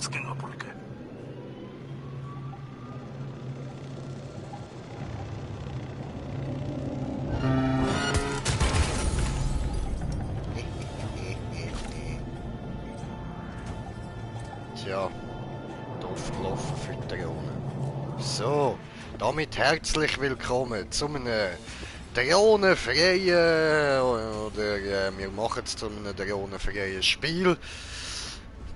Fußgängerbrücke. Tja, doof gelaufen für die Drohne. So, damit herzlich willkommen zu einem drohnenfreien, oder wir machen es zu einem drohnenfreien Spiel. Und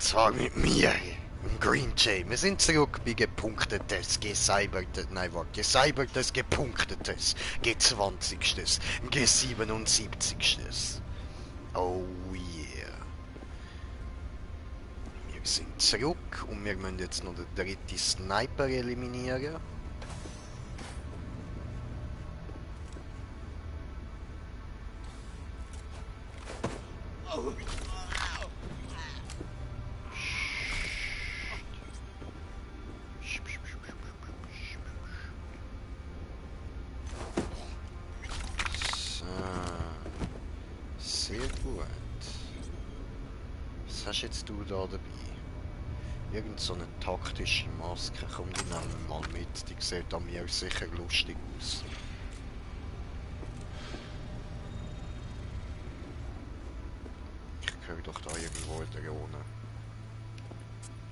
zwar mit mir, im Green Jay. Wir sind zurück bei gepunktetes, gecybertes, gepunktetes, G20. G77. Oh yeah. Wir sind zurück und wir müssen jetzt noch den dritten Sniper eliminieren. So. Sehr gut. Was hast jetzt du da dabei? Irgend so eine taktische Maske. Komm, die nehmen wir mal mit. Die sieht an mir sicher lustig aus. Ich höre doch da irgendwo eine Drohne.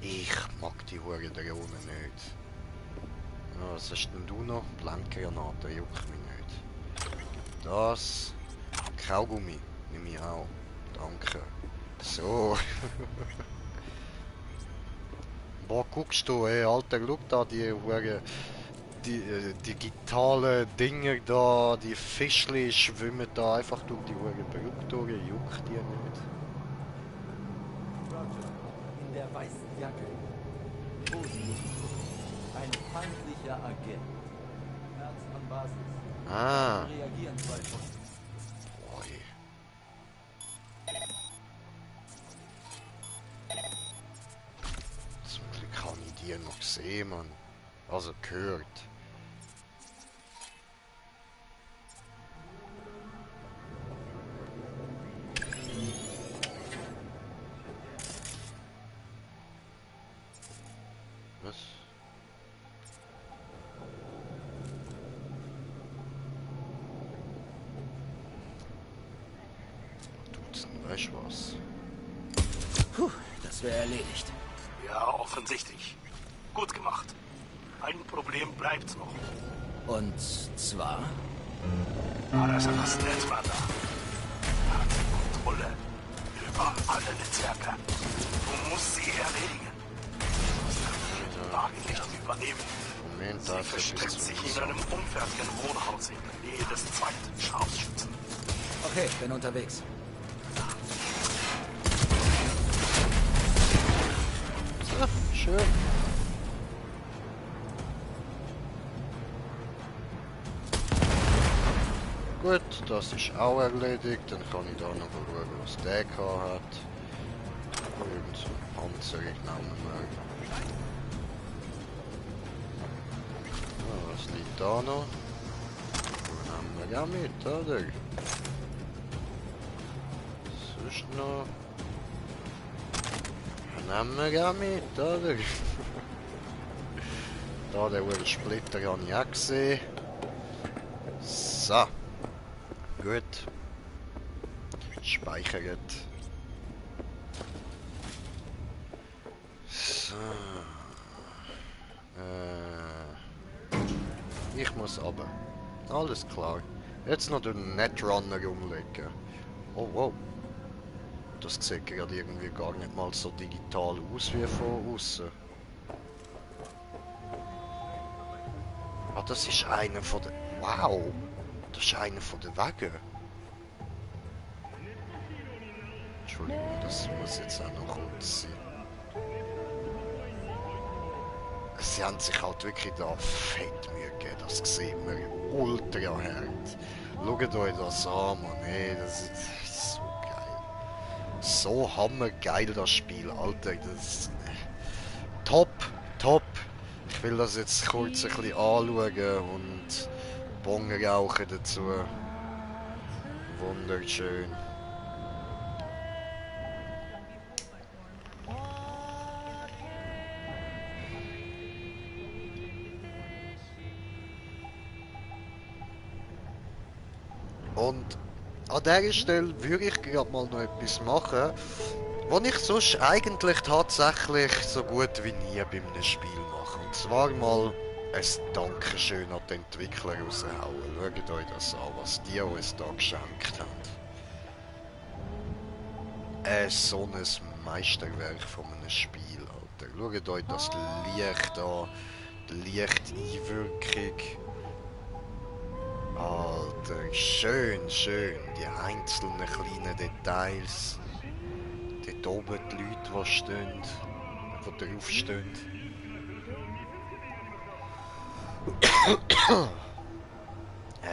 Ich mag die hure Drohne nicht. Ja, was hast denn du noch? Blendgranate, juckt mich nicht. Das. Kaugummi. Nehme ich auch. Danke. So. Boah, guckst du, ey, Alter, schau da, die digitalen Dinger da, die Fischli schwimmen da einfach durch die Brücke durch, juckt die nicht. Roger, in der weißen Jacke. Positiv. Ein feindlicher Agent. Herz an Basis. Ah. Reagieren 2 Stunden. Boy. Zum Glück habe ich die noch gesehen, Mann. Also gehört. Was? Dutzend, weißt du was? Puh, das wäre erledigt. Ja, offensichtlich. Gut gemacht. Ein Problem bleibt noch. Und zwar? Arasakas Netz war da. Er hat Kontrolle über alle Netzwerke. Du musst sie erledigen. Du musst den Wagen nicht übernehmen. Moment, Sie dafür bist versteckt du sich nicht in einem unfertigen Wohnhaus in der Nähe des zweiten Scharfschützen. Okay, bin unterwegs. so. Schön. Gut, das ist auch erledigt. Dann kann ich da noch schauen, was der hat. Irgend so ein Panzer, ich nehme mal. Was liegt da noch? Den haben wir ja mit, oder? Sonst noch. Den haben wir ja mit, oder? Da der Splitter habe ich auch gesehen. So. Gut. Speichert. So. Ich muss aber. Alles klar. Jetzt noch den Netrunner umlegen. Oh wow. Das sieht gerade irgendwie gar nicht mal so digital aus wie von außen. Ah, das ist einer von den... Wow! Das ist einer von den Wagen. Entschuldigung, das muss jetzt auch noch kurz sein. Sie haben sich halt wirklich da fett Mühe gegeben, das sieht man ultra hart. Schaut euch das an, Mann, ey, das ist so geil. So hammergeil das Spiel, Alter, das ist... Top, top. Ich will das jetzt kurz ein bisschen anschauen und Bong rauchen dazu. Wunderschön. Und an dieser Stelle würde ich gerade mal noch etwas machen, was ich sonst eigentlich tatsächlich so gut wie nie bei einem Spiel mache. Und zwar mal ein Dankeschön an die Entwickler raushauen. Schaut euch das an, was die uns da geschenkt haben. So ein Meisterwerk von einem Spiel, Alter. Schaut euch das Licht an, die Lichteinwirkung. Alter, schön, schön. Die einzelnen kleinen Details. Dort oben die Leute, die stehen, die draufstehen.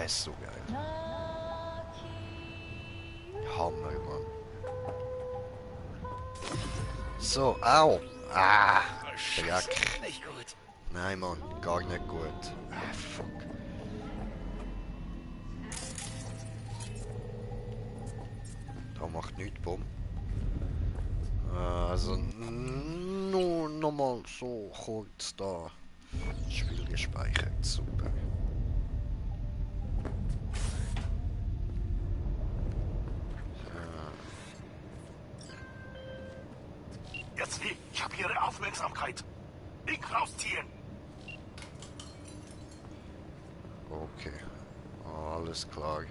Ist so geil. Hammer, Mann. So, au. Ah, Dreck. Nicht gut. Nein, Mann, gar nicht gut. Ah, fuck. Da macht nichts Bumm. Also, nur nochmal so kurz da. Spiel gespeichert, super. Jetzt wie? Ich habe Ihre Aufmerksamkeit. Link rausziehen. Okay, alles klar.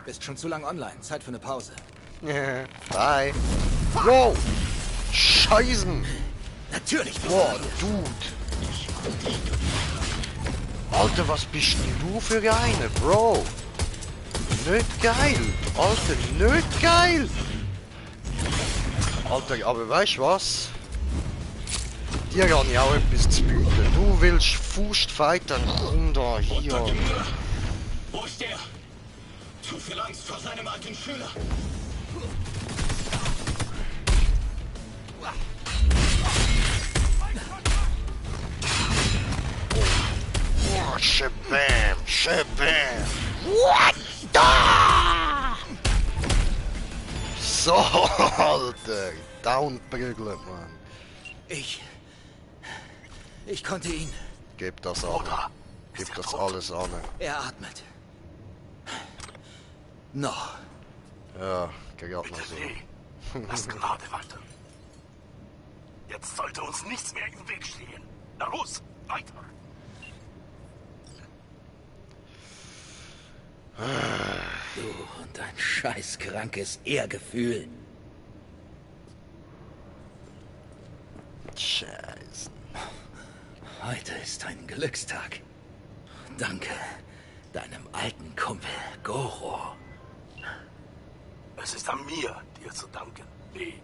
Bist schon zu lang online. Zeit für eine Pause. Bye. Wow! Scheißen! Natürlich. Boah, Dude! Alter, was bist denn du für eine, Bro? Nicht geil! Alter, nicht geil! Alter, aber weißt du was? Dir habe ich auch etwas zu bieten. Du willst Faustfighter, komm da hier. Wo ist der? Zu viel Angst vor seinem alten Schüler. Oh, shabam, shabam. What the? So, Alter. Downprügeln, Mann. Ich konnte ihn. Gib das an. Gib das alles an. Er atmet. Noch. Ja, gerade mal so. Nee, lass Gnade walten. Jetzt sollte uns nichts mehr im Weg stehen. Na los, weiter. Du und dein scheißkrankes Ehrgefühl. Scheiße. Heute ist ein Glückstag. Danke deinem alten Kumpel Goro. Es ist an mir, dir zu danken, Lee.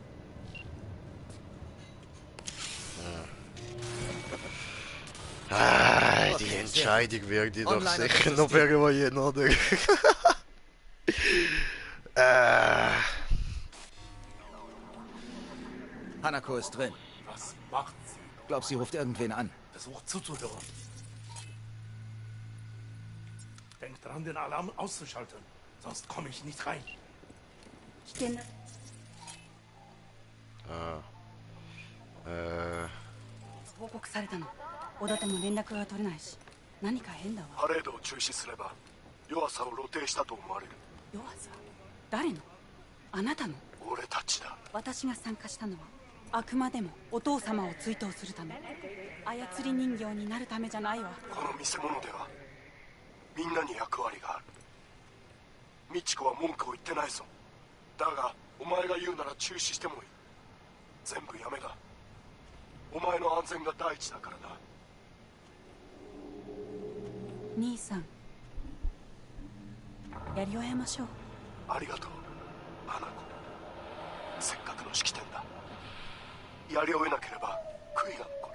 Ah, die Entscheidung wird ich doch Online sicher oder noch bereuen, oder? Hanako ist drin. Was macht sie? Glaub, sie ruft irgendwen an. Versucht zuzuhören. Denkt dran, den Alarm auszuschalten. Sonst komme ich nicht rein. 危険だ。報告されたの。小田とも連絡が取れないし、何か変だわ。パレードを中止すれば、弱さを露呈したと思われる。弱さ？誰の？あなたの？俺たちだ。私が参加したのは、あくまでもお父様を追悼するため。操り人形になるためじゃないわ。この見せ物では、みんなに役割がある。ミチコは文句を言ってないぞ。だが、お前が言うなら中止してもいい。全部やめだ。お前の安全が第一だからな。兄さん、やり終えましょう。ありがとう、花子。せっかくの式典だ。やり終えなければ悔いが残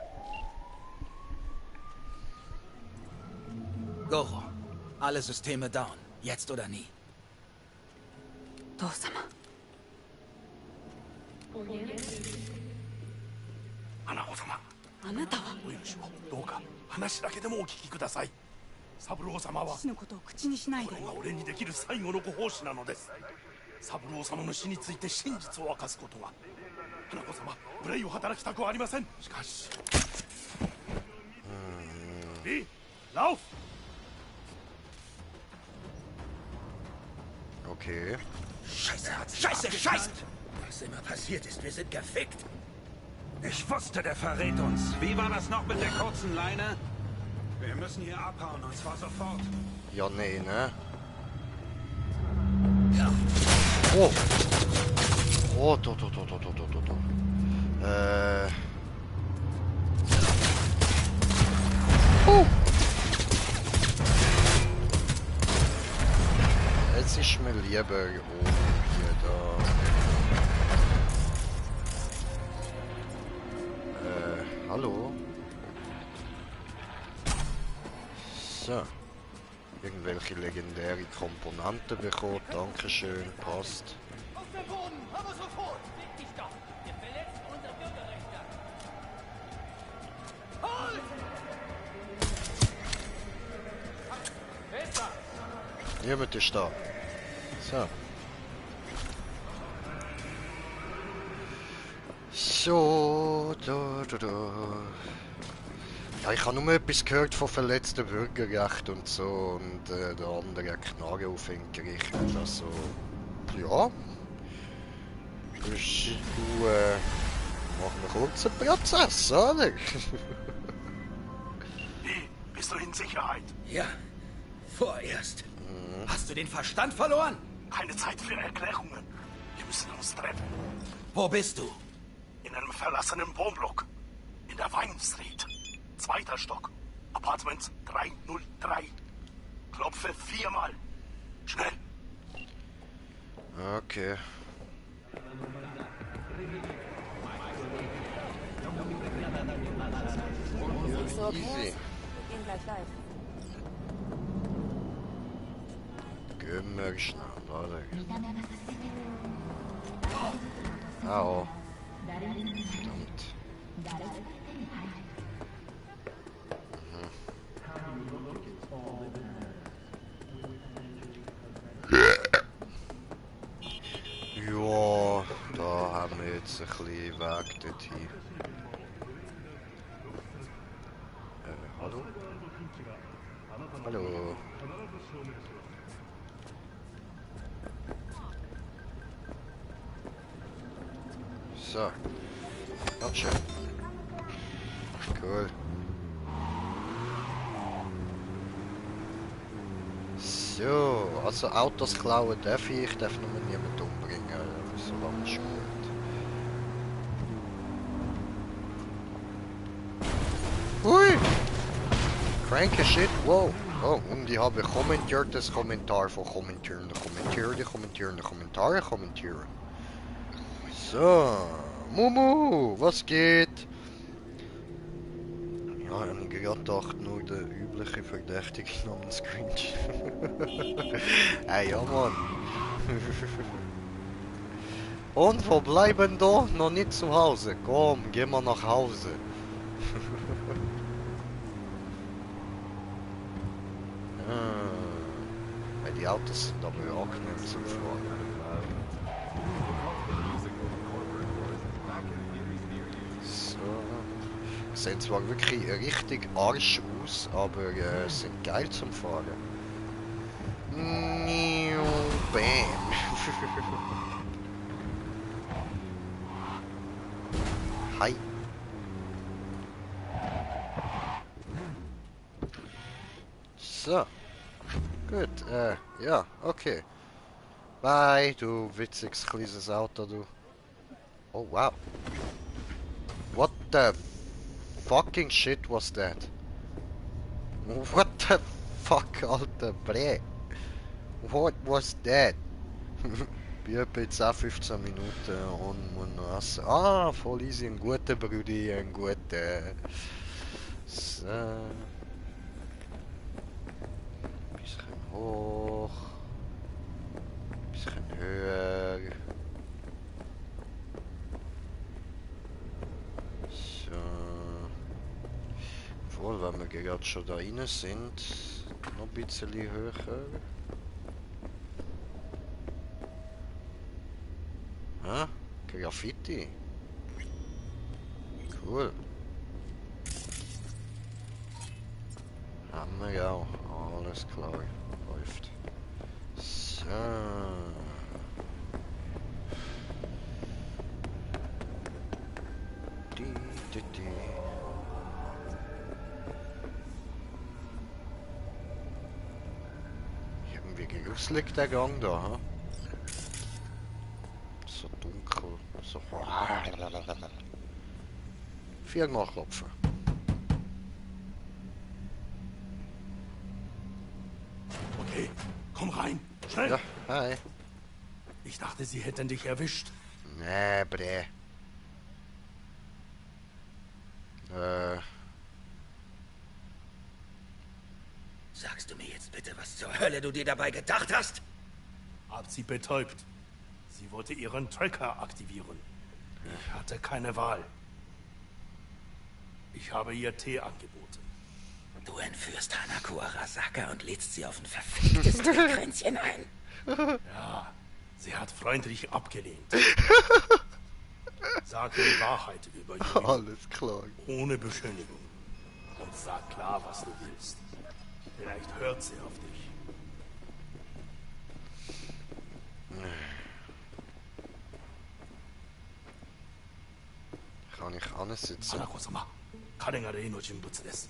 る。Goro, alle Systeme down. Jetzt oder nie. 父様。花子様、あなたはお許しをどうか話だけでもお聞きください。三郎様は父のことを口にしないで。これが俺にできる最後のご奉仕なのです。三郎様の死について真実を明かすことが。花子様、無礼を働きたくはありません。しかしリー、ラオフ。Okay. Scheiße, Scheiße, Scheiße! Was immer passiert ist, wir sind gefickt. Ich wusste, der verrät uns. Wie war das noch mit der kurzen Leine? Wir müssen hier abhauen, und zwar sofort. Ja, nee, ne? Ja. Oh! Oh, da. Es ist mir lieber hier da. Hallo? So. Irgendwelche legendäre Komponenten bekommen. Dankeschön, passt. Auf den Boden, aber sofort! Leg dich doch! Ihr verletzt unsere Bürgerrechte! Halt! Besser! Niemand ist da. So. So, da. Ja, ich habe nur etwas gehört von verletzten Bürgerrechten und so und der andere Knarre auf ihn gerichtet. Also, ja. Du, machen wir kurz einen Prozess, oder? Wie? Bist du in Sicherheit? Ja, vorerst. Hast du den Verstand verloren? Keine Zeit für Erklärungen. Wir müssen uns treffen. Wo bist du? In einem verlassenen Wohnblock. In der Vine Street. 2. Stock. Apartment 303. Klopfe 4-mal. Schnell. Okay. Siehst du okay? Easy. Wir gehen gleich live. Gehen wir schnell, oder? Au. Verdammt. Ja, da haben wir jetzt ein bisschen Weg dorthin. Hallo? Hallo? So. Gotcha. Cool. So, also Autos klauen darf ich darf nur niemanden umbringen, solange ist gut. Hui! Cranky shit, wow! Oh, und ich habe kommentiertes Kommentar von Kommentierenden. So, Mumu, was geht? Ja, ich habe gerade gedacht, nur der übliche Verdächtige namens Cringe. Hey, ja Mann. Und wo bleiben da? Noch nicht zu Hause. Komm, geh mal nach Hause. Ja, die Autos sind aber angenehm zum Fahren. So. Sehen zwar wirklich richtig Arsch aus, aber sind geil zum Fahren. Bam. Hi. So. Gut, ja, okay. Bye, du witziges kleines Auto, du. Oh, wow. What the fucking shit was that? What the fuck, alter Bre? What was that? Ich bin jetzt auch 15 Minuten und muss noch essen. Ah, voll easy, ein guter Brudi, ein guter. So. Bisschen hoch. Bisschen höher. So. Obwohl, wenn wir gerade schon da rein sind, noch ein bisschen höher. Hä? Graffiti? Cool. Haben wir auch. Alles klar. Läuft. So. Die. Irgendwie gruselig der Gang da, ha? So dunkel, so... Viermal klopfen. Okay, komm rein. Schnell. Ja, hi. Ich dachte, sie hätten dich erwischt. Nee, bre. Sagst du mir jetzt bitte, was zur Hölle du dir dabei gedacht hast? Hab sie betäubt. Sie wollte ihren Tracker aktivieren. Ich hatte keine Wahl. Ich habe ihr Tee angeboten. Du entführst Hanako Arasaka und lädst sie auf ein verficktes Kränzchen ein. Ja, sie hat freundlich abgelehnt. Sag die Wahrheit über Yuri, Alles klar. ohne Beschönigung. Und sag klar, was du willst. Vielleicht hört sie auf dich. Kann ich ansitzen? 花子様、彼が例の人物です。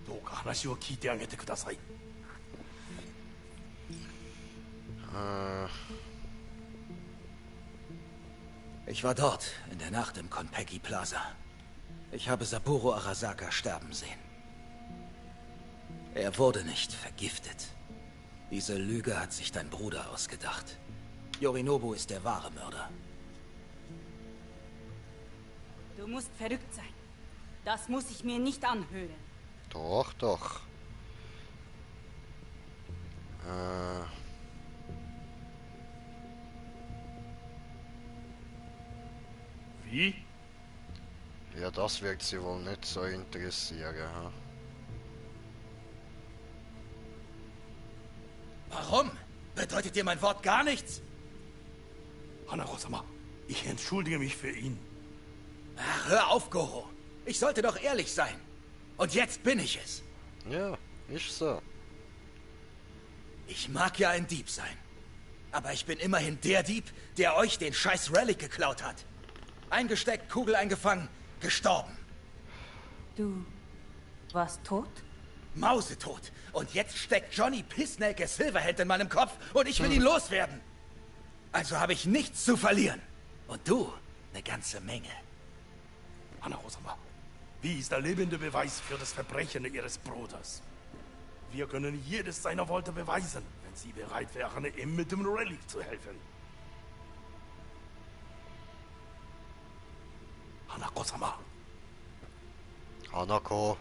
どうか話を聞いてあげてください。Ich war dort, in der Nacht im Konpeki Plaza. Ich habe Saburo Arasaka sterben sehen. Er wurde nicht vergiftet. Diese Lüge hat sich dein Bruder ausgedacht. Yorinobu ist der wahre Mörder. Du musst verrückt sein. Das muss ich mir nicht anhören. Doch, doch. Wie? Ja, das wird sie wohl nicht so interessieren, ha? Warum? Bedeutet dir mein Wort gar nichts? Hanako-sama, ich entschuldige mich für ihn. Ach, hör auf, Goro. Ich sollte doch ehrlich sein. Und jetzt bin ich es. Ja, ist so. Ich mag ja ein Dieb sein. Aber ich bin immerhin der Dieb, der euch den scheiß Relic geklaut hat. Eingesteckt, Kugel eingefangen, gestorben. Du warst tot? Mausetot. Und jetzt steckt Johnny Pissnake Silverhand in meinem Kopf und ich will ihn loswerden. Also habe ich nichts zu verlieren. Und du, eine ganze Menge. Hanako-sama, wie ist der lebende Beweis für das Verbrechen ihres Bruders? Wir können jedes seiner Worte beweisen, wenn sie bereit wären, ihm mit dem Relic zu helfen. Hanako-sama. Hanako.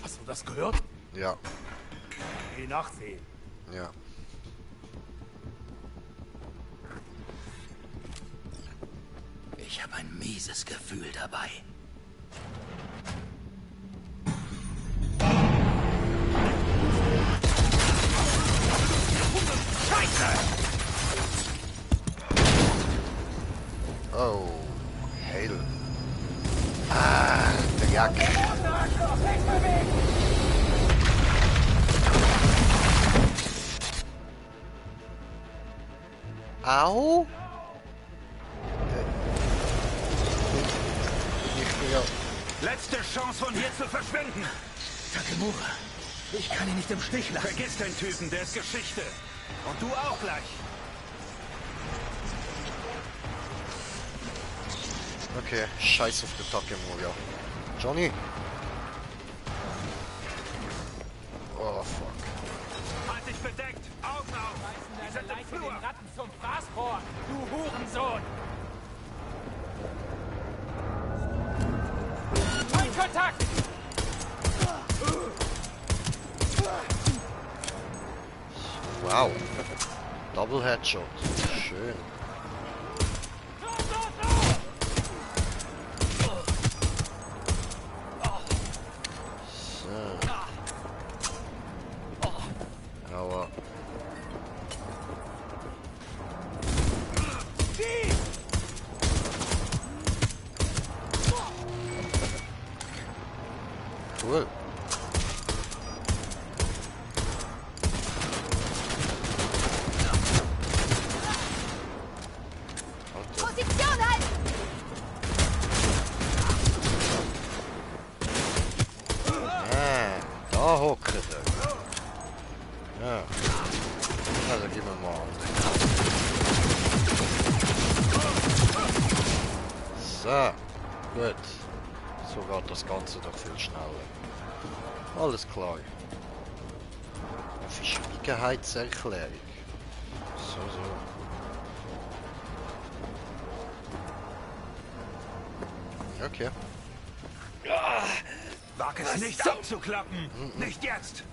Hast du das gehört? Ja, Geh nachsehen. ja. Ich habe ein mieses Gefühl dabei. Oh, Hail. Ah, der Jack. Au? Letzte Chance, von hier zu verschwinden. Takemura, ich kann ihn nicht im Stich lassen. Vergiss den Typen, der ist Geschichte. Und du auch gleich. Okay, scheiß auf den Takemura. Johnny? Oh, fuck. Halt dich bedeckt. Augen auf. Die sind im Flur. Ratten zum Fraß vor, du Hurensohn! Kontakt! Wow. Double Headshot. Schön. So. Aua. So, gut. So geht das Ganze doch viel schneller. Alles klar. Verschwiegenheitserklärung. So. Okay. Wag es nicht abzuklappen! Nicht jetzt!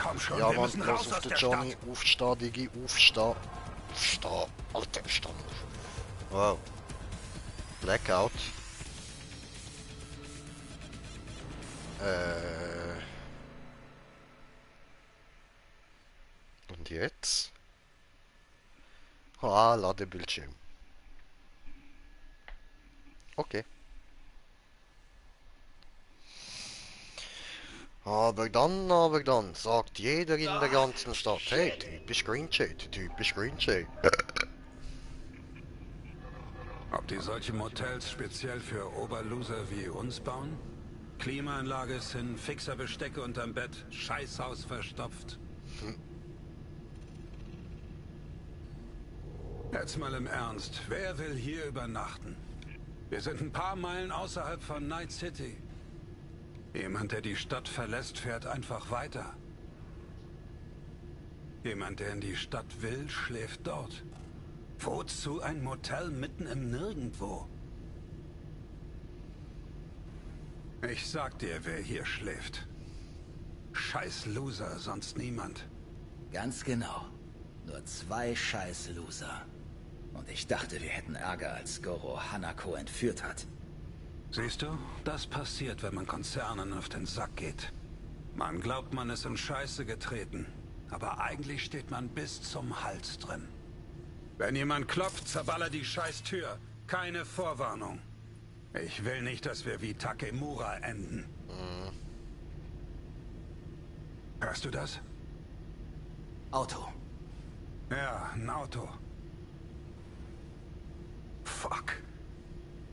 Komm schon, Ja, wir Mann, müssen los raus auf aus den der Johnny. Stadt! Aufstehen, Digi, aufstehen. Aufstehen. Alter, stand auf. Wow. Blackout. Und jetzt? Ah, Ladebildschirm. Okay. Aber dann sagt jeder in der ganzen Stadt, hey, typisch Greenshade, typisch Greenshade. Ob die solche Motels speziell für Oberloser wie uns bauen? Klimaanlage ist hin, fixer Bestecke unterm Bett, Scheißhaus verstopft. Jetzt mal im Ernst, wer will hier übernachten? Wir sind ein paar Meilen außerhalb von Night City. Jemand, der die Stadt verlässt, fährt einfach weiter. Jemand, der in die Stadt will, schläft dort. Wozu ein Motel mitten im Nirgendwo? Ich sag dir, wer hier schläft. Scheiß Loser, sonst niemand. Ganz genau. Nur 2 scheiß Loser. Und ich dachte, wir hätten Ärger, als Goro Hanako entführt hat. Siehst du, das passiert, wenn man Konzernen auf den Sack geht. Man glaubt, man ist in Scheiße getreten. Aber eigentlich steht man bis zum Hals drin. Wenn jemand klopft, zerballer die scheiß Tür. Keine Vorwarnung. Ich will nicht, dass wir wie Takemura enden. Hörst du das? Auto. Ja, ein Auto. Fuck.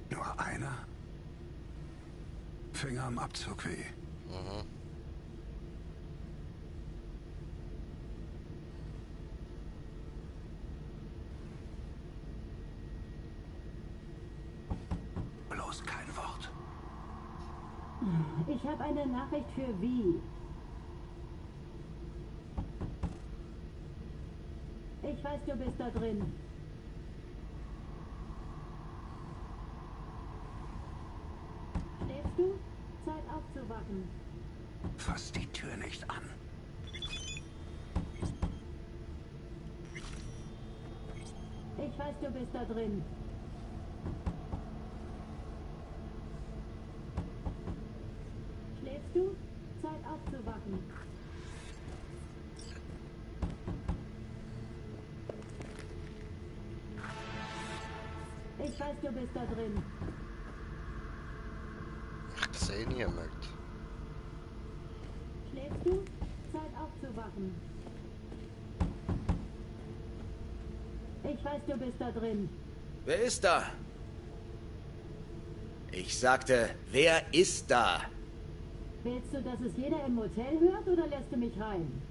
Nur einer? Finger am Abzug weh. Bloß kein Wort. Ich habe eine Nachricht für Vi. Ich weiß, du bist da drin. Schläfst du? Zeit aufzuwachen. Fass die Tür nicht an. Ich weiß, du bist da drin. Schläfst du? Zeit aufzuwachen. Ich weiß, du bist da drin. Ich sehe niemand. Schläfst du? Zeit aufzuwachen. Ich weiß, du bist da drin. Wer ist da? Ich sagte, wer ist da? Willst du, dass es jeder im Motel hört oder lässt du mich rein?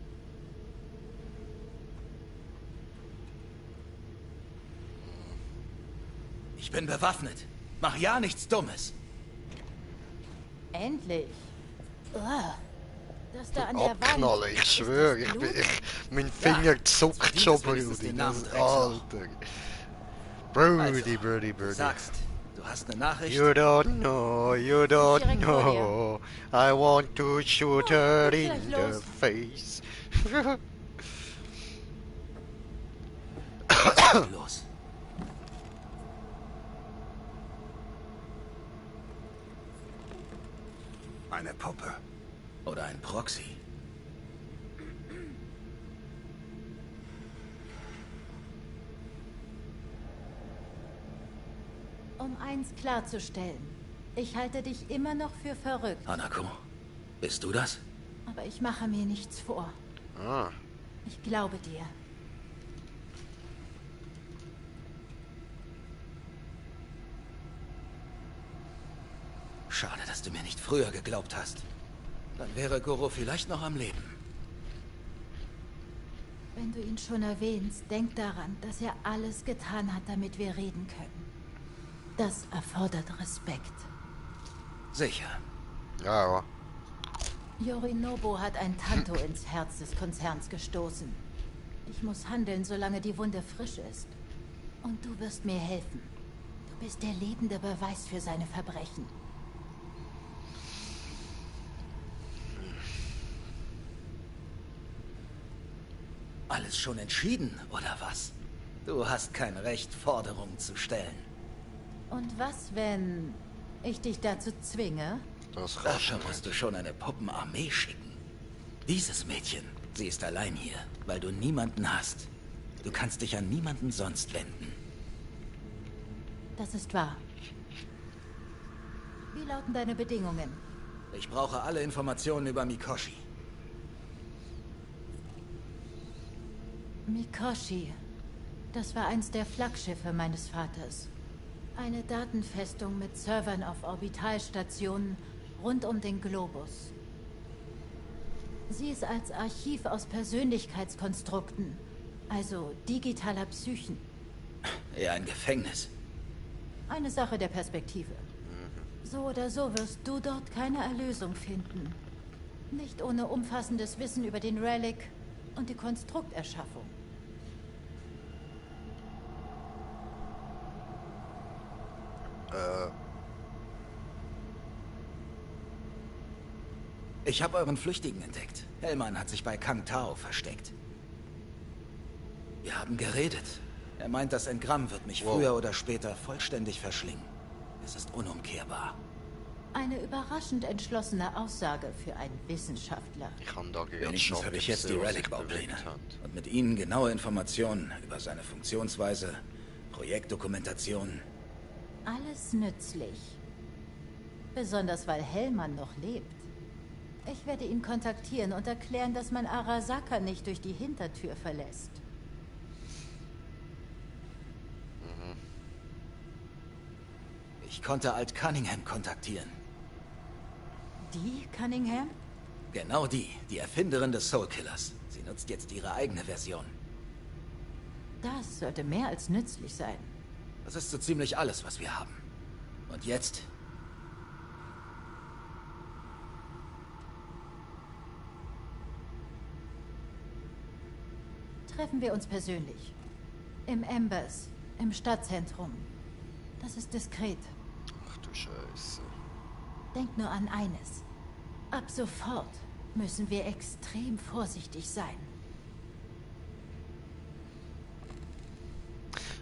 Ich bin bewaffnet. Mach ja nichts Dummes. Endlich. Uah. Das da an der Wand. Abknallen, ich schwöre, mein Finger zuckt schon, Brudi. Alter. Brudi. Du sagst, du hast eine Nachricht? You don't know. I want to shoot her in the face. Los. Eine Puppe. Oder ein Proxy. Um eins klarzustellen. Ich halte dich immer noch für verrückt. Hanako, bist du das? Aber ich mache mir nichts vor. Ah. Ich glaube dir. Schade, dass du mir nicht früher geglaubt hast. Dann wäre Goro vielleicht noch am Leben. Wenn du ihn schon erwähnst, denk daran, dass er alles getan hat, damit wir reden können. Das erfordert Respekt. Sicher. Ja. Yorinobu hat ein Tanto ins Herz des Konzerns gestoßen. Ich muss handeln, solange die Wunde frisch ist. Und du wirst mir helfen. Du bist der lebende Beweis für seine Verbrechen. Alles schon entschieden, oder was? Du hast kein Recht, Forderungen zu stellen. Und was, wenn ich dich dazu zwinge? Dafür musst du schon eine Puppenarmee schicken. Dieses Mädchen, sie ist allein hier, weil du niemanden hast. Du kannst dich an niemanden sonst wenden. Das ist wahr. Wie lauten deine Bedingungen? Ich brauche alle Informationen über Mikoshi. Mikoshi. Das war eins der Flaggschiffe meines Vaters. Eine Datenfestung mit Servern auf Orbitalstationen rund um den Globus. Sie ist als Archiv aus Persönlichkeitskonstrukten, also digitaler Psychen. Eher ein Gefängnis. Eine Sache der Perspektive. So oder so wirst du dort keine Erlösung finden. Nicht ohne umfassendes Wissen über den Relic und die Konstrukterschaffung. Ich habe euren Flüchtigen entdeckt. Hellmann hat sich bei Kang Tao versteckt. Wir haben geredet. Er meint, das Engramm wird mich früher oder später vollständig verschlingen. Es ist unumkehrbar. Eine überraschend entschlossene Aussage für einen Wissenschaftler. Ich kann da Wenigstens habe ich jetzt die Relic-Baupläne. Und mit ihnen genaue Informationen über seine Funktionsweise, Projektdokumentation. Alles nützlich. Besonders weil Hellmann noch lebt. Ich werde ihn kontaktieren und erklären, dass man Arasaka nicht durch die Hintertür verlässt. Ich konnte Alt Cunningham kontaktieren. Die Cunningham? Genau die Erfinderin des Soulkillers. Sie nutzt jetzt ihre eigene Version. Das sollte mehr als nützlich sein. Das ist so ziemlich alles, was wir haben. Und jetzt? Treffen wir uns persönlich. Im Embers, im Stadtzentrum. Das ist diskret. Ach du Scheiße. Denk nur an eines. Ab sofort müssen wir extrem vorsichtig sein.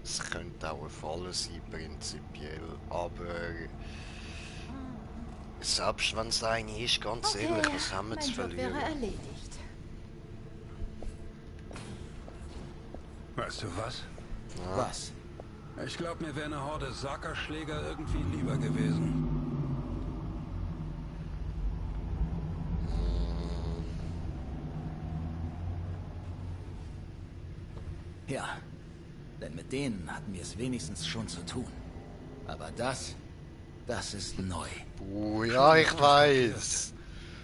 Es könnte auch eine Falle sein, prinzipiell. Aber selbst wenn es eine ist, ganz ehrlich, was haben wir zu verlieren? Wäre erledigt. Weißt du was? Ja. Was? Ich glaube, mir wäre eine Horde Saka-Schläger irgendwie lieber gewesen. Ja, denn mit denen hatten wir es wenigstens schon zu tun. Aber das ist neu. Ja, ich weiß.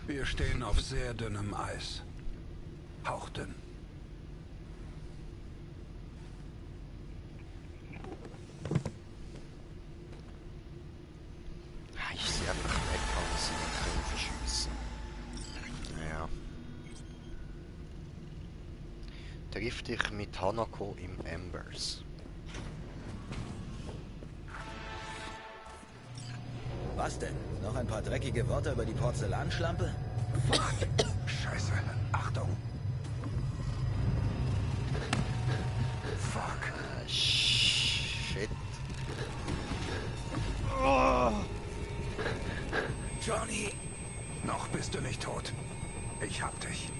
Wir stehen auf sehr dünnem Eis. Hauchdünn. Ich sehe einfach weghauen, sie dann können verschiessen. Naja. Triff dich mit Hanako im Embers. Was denn? Noch ein paar dreckige Worte über die Porzellanschlampe? Fuck! Scheiße. Achtung! Fuck! Shit. Johnny! Noch bist du nicht tot. Ich hab dich.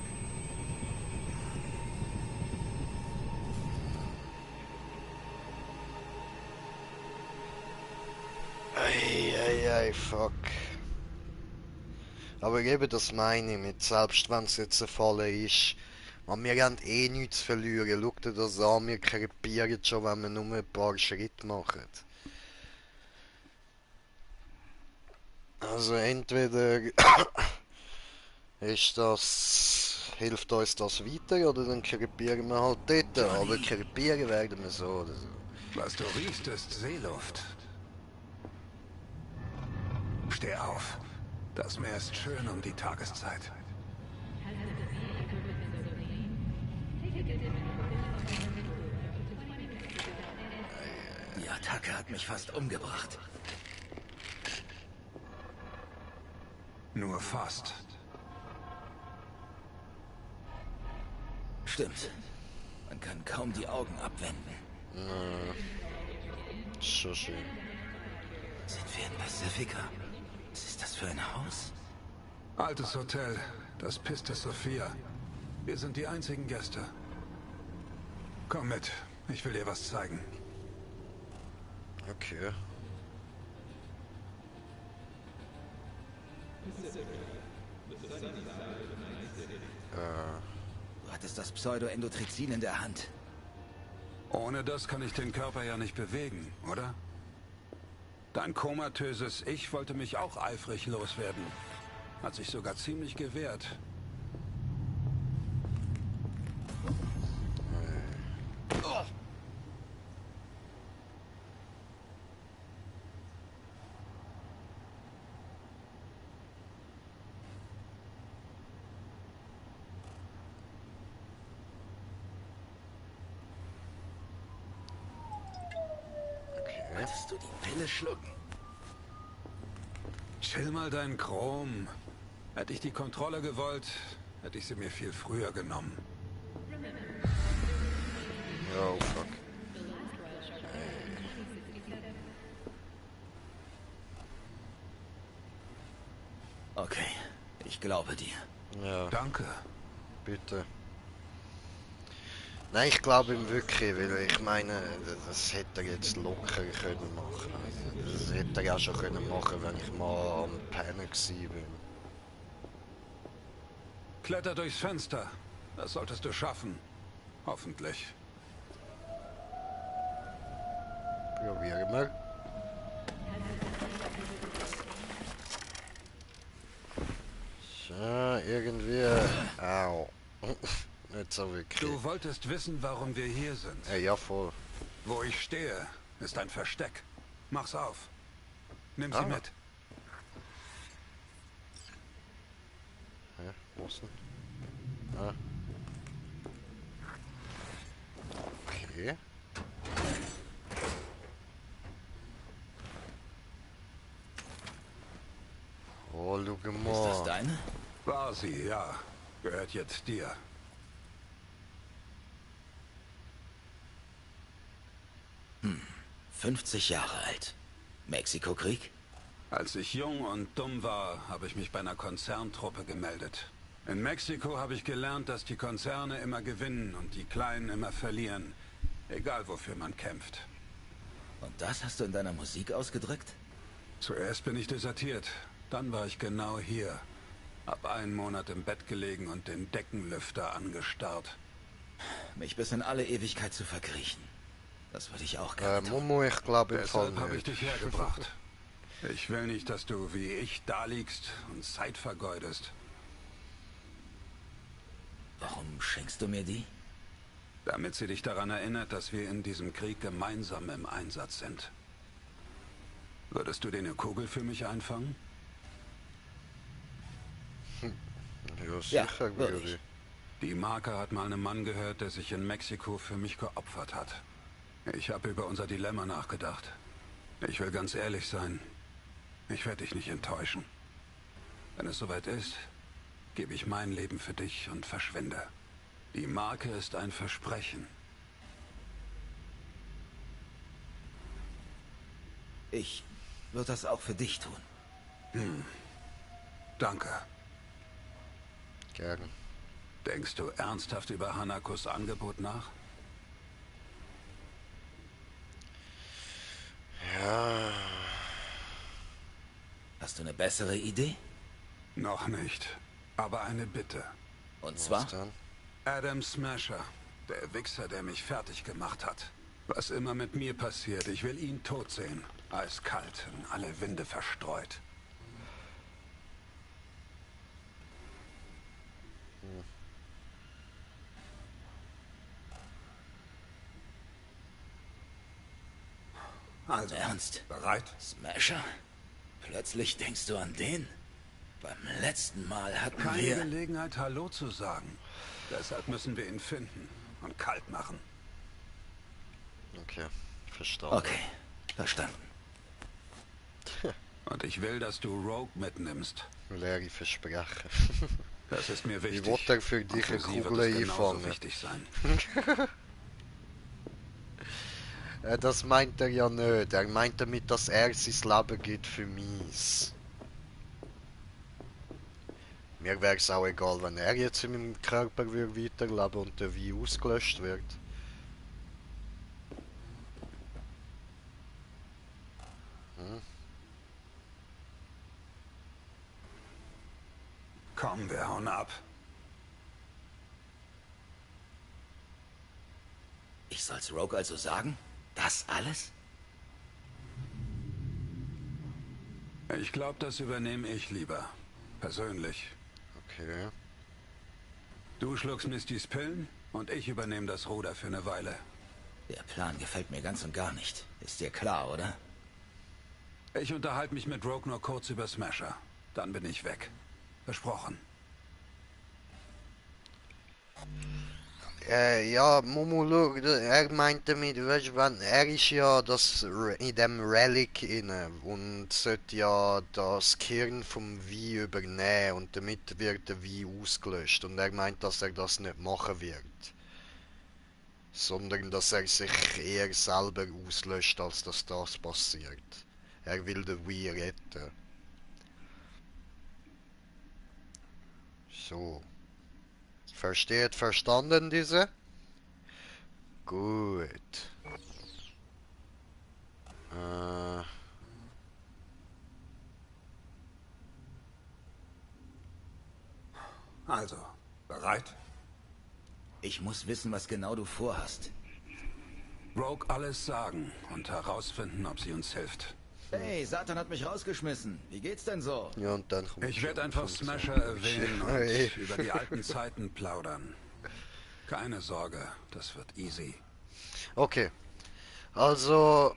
Ei, fuck. Aber eben das meine ich mit, selbst wenn es jetzt ein Fall ist, man, wir haben eh nichts zu verlieren. Schau dir das an, wir krepieren schon, wenn wir nur ein paar Schritte machen. Also entweder ist das, hilft uns das weiter oder dann krepieren wir halt dort. Aber krepieren werden wir so oder so. Was du riechst, ist Seeluft. Steh auf. Das Meer ist schön um die Tageszeit. Die Attacke hat mich fast umgebracht. Nur fast. Stimmt. Man kann kaum die Augen abwenden. Schon schön. Sind wir in Pacifica? Was ist das für ein Haus? Altes Hotel, das Piste Sophia. Wir sind die einzigen Gäste. Komm mit, ich will dir was zeigen. Okay. Du hattest das Pseudoendotrizin in der Hand. Ohne das kann ich den Körper ja nicht bewegen, oder? Dein komatöses Ich wollte mich auch eifrig loswerden. Hat sich sogar ziemlich gewehrt. Wolltest du die Pille schlucken? Chill mal dein Chrom. Hätte ich die Kontrolle gewollt, hätte ich sie mir viel früher genommen. Oh, fuck. Okay, ich glaube dir. Ja, Danke. bitte. Nein, ich glaube ihm wirklich, weil ich meine, das hätte er jetzt locker können machen. Also, das hätte er ja schon können machen, wenn ich mal am Pennen gewesen bin. Kletter durchs Fenster. Das solltest du schaffen. Hoffentlich. Probieren wir. So, irgendwie... Au. Nicht so wirklich. Du wolltest wissen, warum wir hier sind. Ja, voll. Wo ich stehe, ist ein Versteck. Mach's auf. Nimm sie Ah. mit. Ja, wo ist denn? Ah. Okay. Oh, schau Ist das mal. deine? War sie, ja. Gehört jetzt dir. Hm, 50 Jahre alt. Mexiko-Krieg? Als ich jung und dumm war, habe ich mich bei einer Konzerntruppe gemeldet. In Mexiko habe ich gelernt, dass die Konzerne immer gewinnen und die Kleinen immer verlieren. Egal, wofür man kämpft. Und das hast du in deiner Musik ausgedrückt? Zuerst bin ich desertiert. Dann war ich genau hier. Hab einen Monat im Bett gelegen und den Deckenlüfter angestarrt. Mich bis in alle Ewigkeit zu verkriechen. Das würde ich auch gerne tun. Momo, ich glaube im Fall Deshalb habe ich nicht. dich hergebracht. Ich will nicht, dass du wie ich da liegst und Zeit vergeudest. Warum schenkst du mir die? Damit sie dich daran erinnert, dass wir in diesem Krieg gemeinsam im Einsatz sind. Würdest du dir eine Kugel für mich einfangen? Ja, Ja, sicher würde würde ich. ich. Die Marke hat mal einen Mann gehört, der sich in Mexiko für mich geopfert hat. Ich habe über unser Dilemma nachgedacht. Ich will ganz ehrlich sein. Ich werde dich nicht enttäuschen. Wenn es soweit ist, gebe ich mein Leben für dich und verschwinde. Die Marke ist ein Versprechen. Ich würde das auch für dich tun. Danke. Gern. Denkst du ernsthaft über Hanakos Angebot nach? Ja. Hast du eine bessere Idee? Noch nicht. Aber eine Bitte. Und zwar? Was dann? Adam Smasher, der Wichser, der mich fertig gemacht hat. Was immer mit mir passiert, ich will ihn tot sehen. Eiskalt, in alle Winde verstreut. Also, Ernst? bereit? Smasher? Plötzlich denkst du an den? Beim letzten Mal hatten Keine wir... Gelegenheit, Hallo zu sagen. Deshalb müssen wir ihn finden und kalt machen. Okay, verstanden. Okay, verstanden. Und ich will, dass du Rogue mitnimmst. Leere Versprechen. Das ist mir wichtig. Ich wollte für dich eine Und für sie Kugel wird es genauso einfangen. wichtig sein. Das meint er ja nicht. Er meint damit, dass er sein Leben gibt für mich. Mir wäre es auch egal, wenn er jetzt in meinem Körper weiterleben und der Wein ausgelöscht wird. Komm, wir hauen ab. Ich soll's Rogue also sagen? Das alles? Ich glaube, das übernehme ich lieber. Persönlich. Okay. Du schluckst Mistys Pillen und ich übernehme das Ruder für eine Weile. Der Plan gefällt mir ganz und gar nicht. Ist dir klar, oder? Ich unterhalte mich mit Rogue nur kurz über Smasher. Dann bin ich weg. Versprochen. Ja, Momo, schau, er meint damit, weißt du, wenn, er ist ja in dem Relic inne und sollte ja das Kern vom Wein übernehmen und damit wird der Wein ausgelöscht und er meint, dass er das nicht machen wird. Sondern dass er sich eher selber auslöscht, als dass das passiert. Er will den Wein retten. So. Versteht, verstanden, diese? Gut. Also, bereit? Ich muss wissen, was genau du vorhast. Rogue alles sagen und herausfinden, ob sie uns hilft. Hey, Satan hat mich rausgeschmissen. Wie geht's denn so? Ja, und dann kommt Ich werde einfach Smasher erwähnen und über die alten Zeiten plaudern. Keine Sorge, das wird easy. Okay. Also...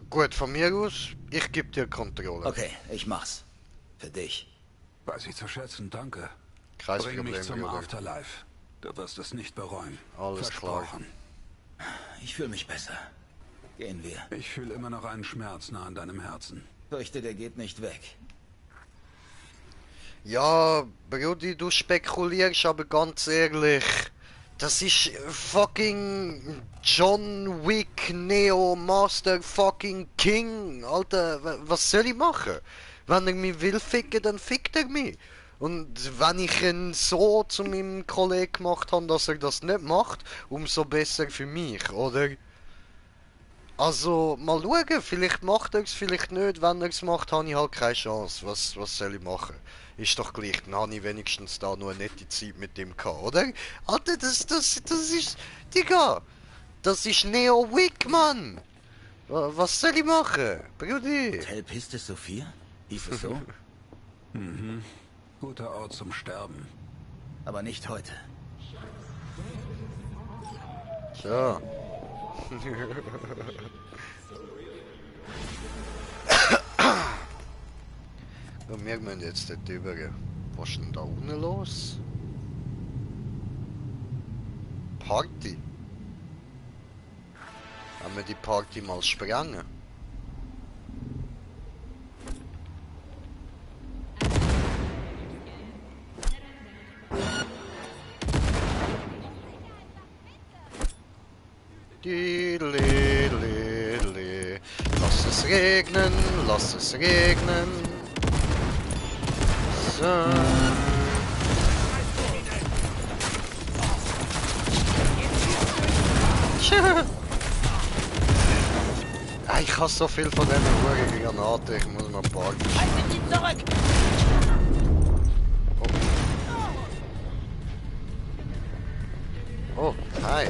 Gut, von mir aus, ich gebe dir Kontrolle. Okay, ich mach's. Für dich. Weiß ich zu schätzen, danke. Kein Bring Problem, mich zum Bruder. Afterlife. Du wirst es nicht bereuen. Alles klar. Versprochen. Ich fühle mich besser. Gehen wir. Ich fühle immer noch einen Schmerz nah an deinem Herzen. Fürchte, der geht nicht weg. Ja, Brudi, du spekulierst, aber ganz ehrlich, das ist fucking John Wick, Neo, Master fucking King. Alter, was soll ich machen? Wenn er mich will ficken, dann fickt er mich. Und wenn ich ihn so zu meinem Kollegen gemacht habe, dass er das nicht macht, umso besser für mich, oder? Also, mal schauen, vielleicht macht er es, vielleicht nicht. Wenn er es macht, habe ich halt keine Chance. Was soll ich machen? Ist doch gleich, dann habe ich wenigstens da nur eine nette Zeit mit ihm gehabt, oder? Alter, das ist... Digga! Das ist Neo Wick, Mann! Was soll ich machen? Brudi! Hotel Piste Sophia? Hieß es so? Mhm. Guter Ort zum Sterben. Aber nicht heute. Tja. Ja, wir müssen jetzt dort über. Was ist denn da unten los? Party? Haben wir die Party mal sprengen? Lass es regnen, lass es regnen. So. Ich habe so viel von diesen Huren Granaten, ich muss noch ein paar. Haltet ihn zurück! Oh, hi.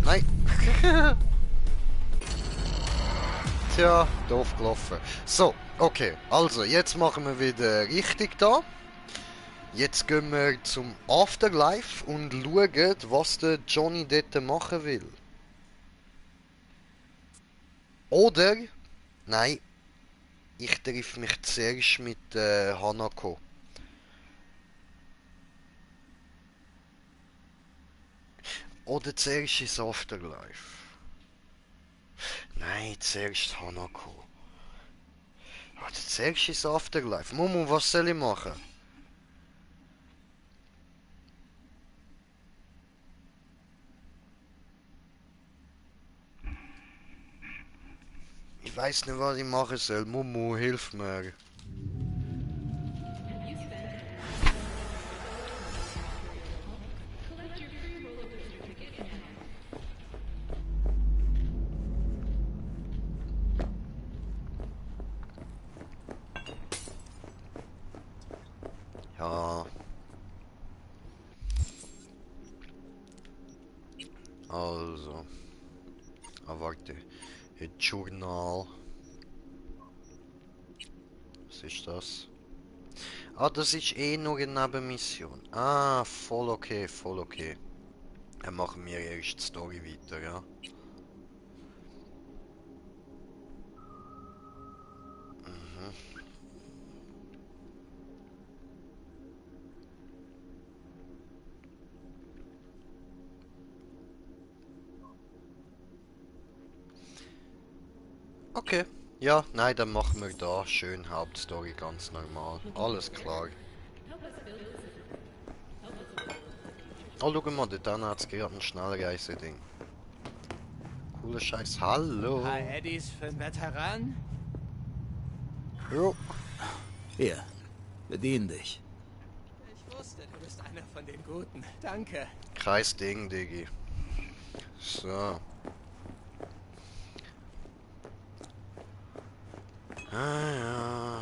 Nein. Tja, doof gelaufen. So, okay. Also, jetzt machen wir wieder richtig da. Jetzt gehen wir zum Afterlife und schauen, was der Johnny dort machen will. Oder, nein, ich treffe mich zuerst mit Hanako. Oder zuerst ins Afterlife. Nein, zuerst Hanako. Oder zuerst ins Afterlife. Momo, was soll ich machen? Ich weiß nicht, was ich machen soll. Momo, hilf mir. Ja. Also. Ah, warte. Journal. Was ist das? Ah, das ist eh nur eine Nebenmission. Ah, voll okay, voll okay. Dann machen wir erst die Story weiter, ja. Mhm. Okay. Ja, nein, dann machen wir da schön Hauptstory ganz normal. Alles klar. Oh, schau mal, dort hat es gerade ein Schnellreise-Ding. Cooler Scheiß. Hallo. Hi, Eddies für einen Veteran? Jo. Hier, bedien dich. Ich wusste, du bist einer von den Guten. Danke. Kein Ding, Diggi. So. Ah ja.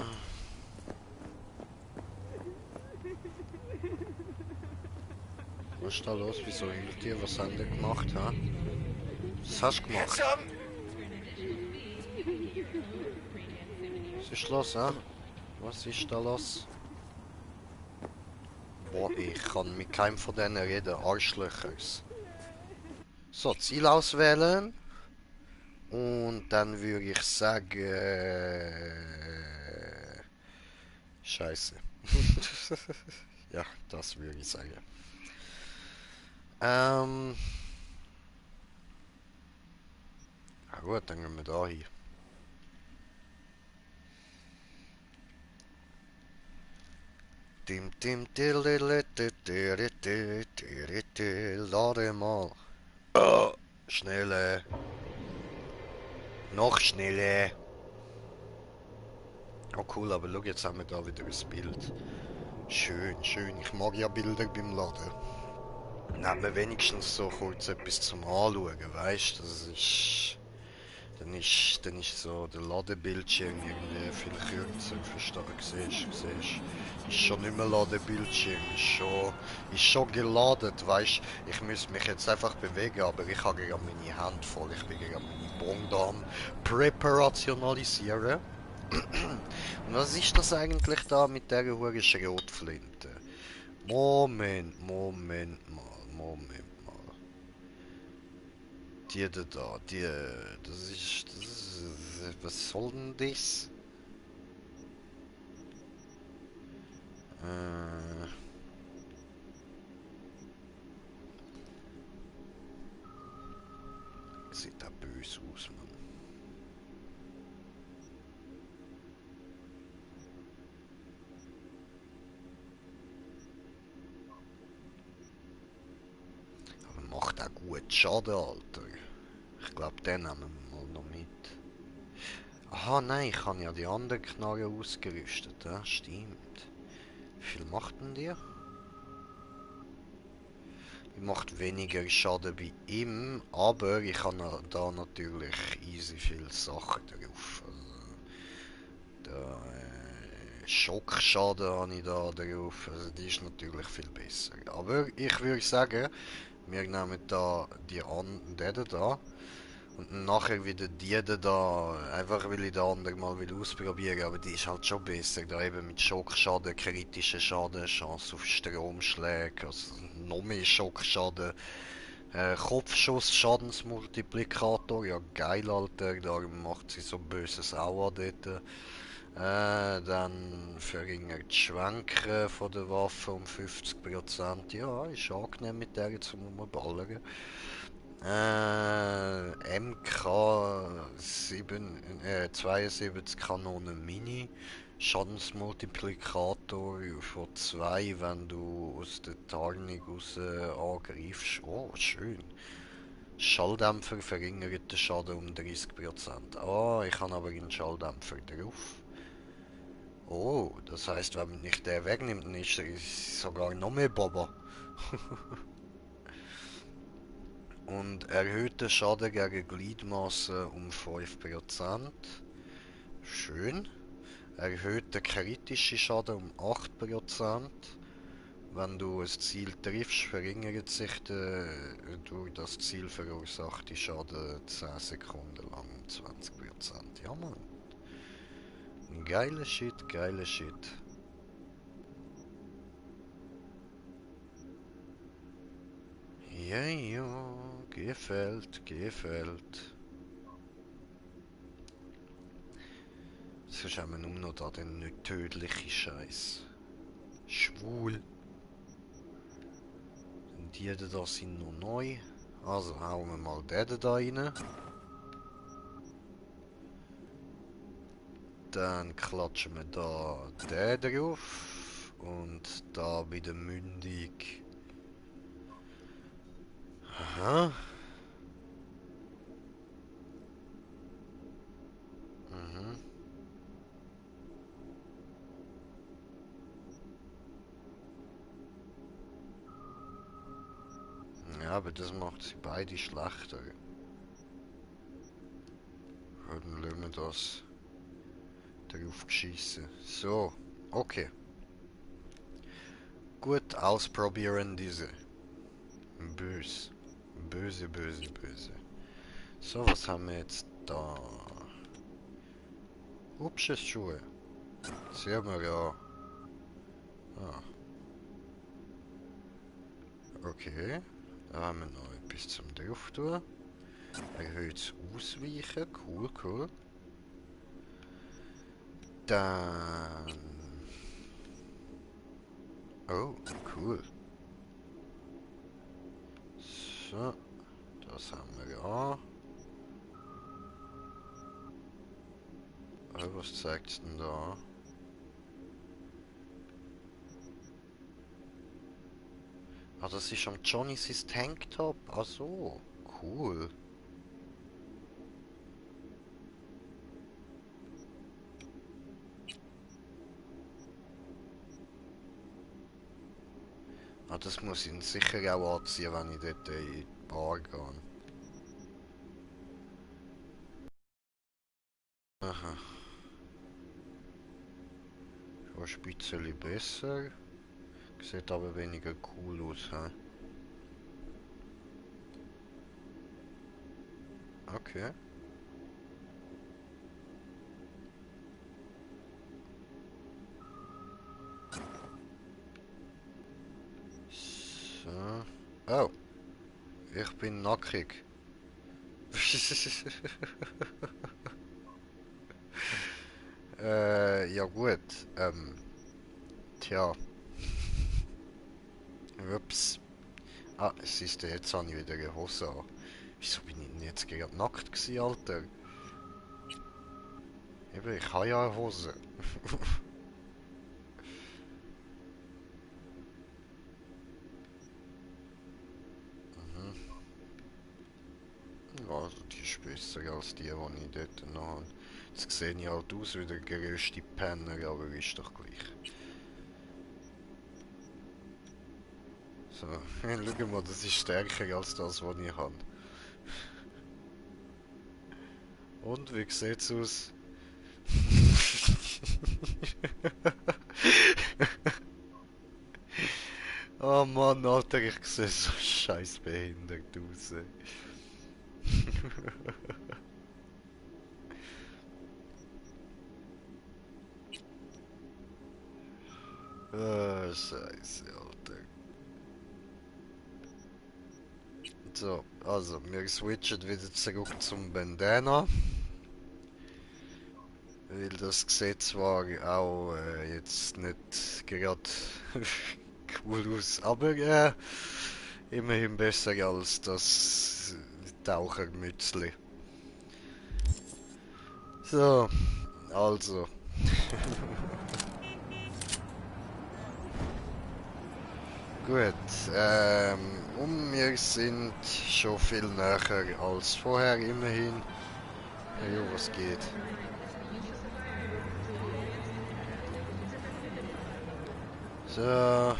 Was ist da los? Wieso hielt ihr? Was habt ihr gemacht, ha? Was hast du gemacht? Was ist los, ha? Was ist da los? Boah, ich kann mit keinem von denen reden. Arschlöchers. So, Ziel auswählen. Und dann würde ich sagen... Scheiße. Ja, das würde ich sagen. Na gut, dann gehen wir da hin. Lade mal. Schnelle. Noch schneller. Oh cool, aber schau, jetzt haben wir da wieder ein Bild. Schön, schön. Ich mag ja Bilder beim Laden. Nehmen wenigstens so kurz etwas zum Anschauen, weißt du? Das ist... Dann ist so der Ladebildschirm irgendwie viel kürzer, siehst du? Ist schon nicht mehr Ladebildschirm, ist schon geladen, weißt du? Ich muss mich jetzt einfach bewegen, aber ich habe gerade meine Hand voll, ich bin gerade meine Bonda am Präparationalisieren. Und was ist das eigentlich da mit der hohen Schrotflinte? Moment mal. Die da, das ist, was soll denn das? Sieht da böse aus, Mann. Aber macht auch gut Schaden, Alter. Ich glaube, den nehmen wir mal noch mit. Aha, nein, ich habe ja die anderen Knarren ausgerüstet, ja, stimmt. Wie viel macht denn die? Die macht weniger Schaden bei ihm, aber ich habe da natürlich easy viele Sachen drauf. Also, Schockschaden habe ich da drauf, also die ist natürlich viel besser. Aber ich würde sagen, wir nehmen da den da Und nachher wieder die da, einfach weil ich den anderen mal will ausprobieren, aber die ist halt schon besser, da eben mit Schockschaden, kritischer Schaden, Chance auf Stromschläge, also noch mehr Schockschaden, Kopfschuss, Schadensmultiplikator, ja geil Alter, darum macht sie so Böses auch an dort. Dann verringert die Schwenken von der Waffe um 50%, ja, ist angenehm mit der zum Umballern. MK 72 Kanonen Mini. Schadensmultiplikator von 2, wenn du aus der Tarnung raus angreifst. Oh, schön. Schalldämpfer verringert den Schaden um 30%. Ah, ich habe aber einen Schalldämpfer drauf. Oh, das heißt, wenn man nicht den wegnimmt, dann ist er sogar noch mehr Baba. Und erhöhte Schaden gegen Gliedmaßen um 5%. Schön. Erhöhte kritische Schaden um 8%. Wenn du ein Ziel triffst, verringert sich der durch das Ziel verursachte Schaden 10 Sekunden lang um 20%. Ja, Mann. Geile Shit, geile Shit. Ja, ja, gefällt, gefällt. Sonst haben wir nur noch da den nicht tödlichen Scheiß. Schwul. Und die da sind noch neu. Also hauen wir mal den da rein. Dann klatschen wir da den drauf. Und da bei der Mündung. Aha. Mhm. Ja, aber das macht sie beide schlechter. Dann lassen wir das drauf geschissen. So, okay. Gut, ausprobieren diese. Böse. Böse, böse, böse. So, was haben wir jetzt da? Hübsche Schuhe. Sehen wir ja. Ah. Okay. Da haben wir noch etwas zum drauf tun. Erhöhtes Ausweichen. Cool, cool. Dann... Oh, cool. So. Das haben wir ja. Oh, was zeigt's denn da? Ah, das ist am Johnny sein Tanktop. Ach so, cool. Ah, das muss ich ihn sicher auch anziehen, wenn ich dort in die Bar gehe. Aha. Schon ein bisschen besser. Sieht aber weniger cool aus, hä? Okay. So. Oh. Ich bin nackig. Ja gut. Tja. Ups. Ah, siehst du, jetzt habe ich wieder eine Hose an. Wieso bin ich denn jetzt gerade nackt gewesen, Alter? Eben, ich habe ja eine Hose. Also die ist besser als die ich dort noch habe. Jetzt sehe ich halt aus wie der grösste Penner, aber ist doch gleich. So, schau mal, das ist stärker als das, was ich habe. Und, wie sieht's aus? Oh Mann, Alter, ich sehe so scheiß behindert aus. Scheiße, Alter. So, also, wir switchen wieder zurück zum Bandana. Weil das Gesetz war auch jetzt nicht gerade cool aus, aber immerhin besser als das Tauchermützli. So, also. Gut, und wir sind schon viel näher als vorher, immerhin. Ja, was geht? So, mal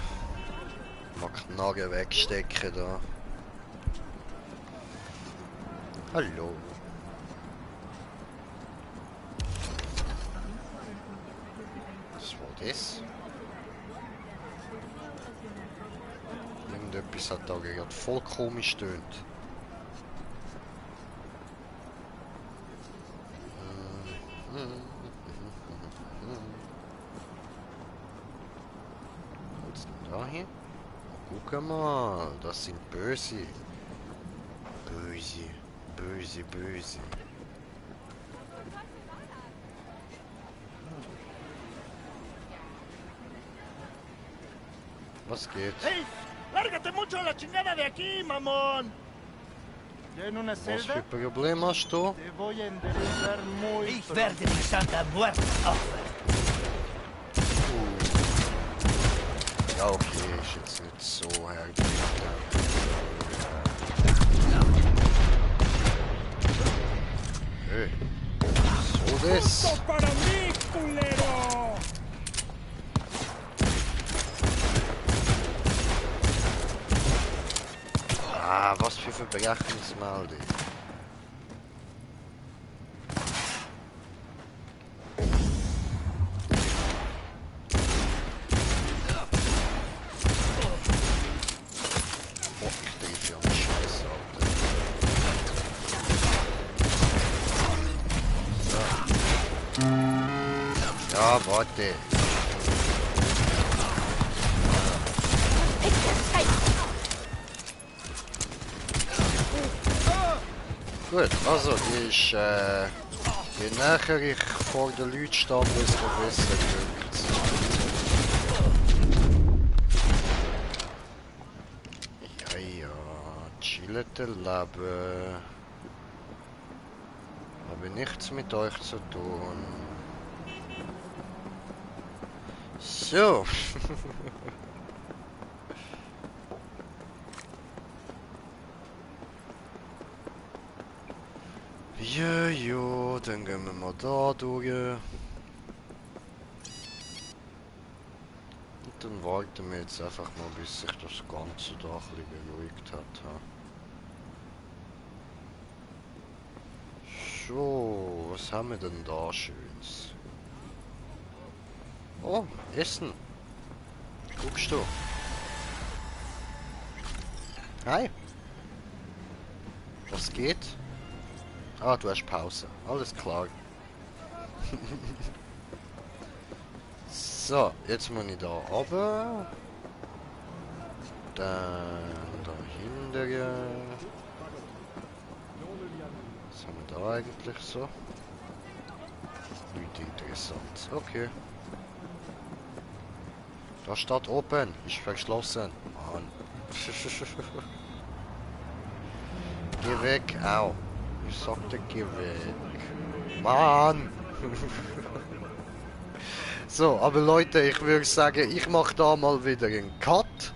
Knarre wegstecken da. Hallo. Was war das? Irgendetwas hat da gerade voll komisch tönt. Was ist denn da hier? Guck mal, das sind Böse. Böse, böse, böse. Was geht? ¡Hey! ¡Lárgate mucho a la chingada de aquí, mamón! ¿Ya en una Was celda? für Problem hast du? Te voy a enderezar muy Ich pronto. werde die Santa Muerte aufhören. Ja, okay, ist jetzt nicht so hergegeben. Hey, so das? ¡Para mí, culero! Ah, was für Verbrechensmeldung. Oh, ich treffe ja einen Scheiß, Alter. So. Ja, warte. Gut, also die ist, je näher ich vor den Leuten stehe, desto besser wirkt ja, ja, chillete Leben. Habe nichts mit euch zu tun. So. Ja, ja, dann gehen wir mal da durch. Und dann warten wir jetzt einfach mal, bis sich das Ganze da ein bisschen beruhigt hat. Ha? So, was haben wir denn da Schönes? Oh, Essen. Guckst du? Hi. Was geht? Ah, du hast Pause. Alles klar. So, jetzt muss ich da runter. Dann da hinten. Was haben wir da eigentlich so? Nicht interessant. Okay. Da steht open. Ist verschlossen. Mann. Geh weg. Au. Ich sagte, geh weg. Mann! So, aber Leute, ich würde sagen, ich mache da mal wieder einen Cut.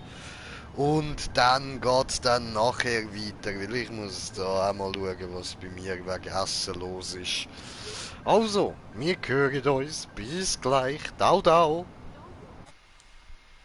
Und dann geht's dann nachher weiter, weil ich muss da auch mal schauen, was bei mir wegen Essen los ist. Also, wir hören uns. Bis gleich. Dau, dau.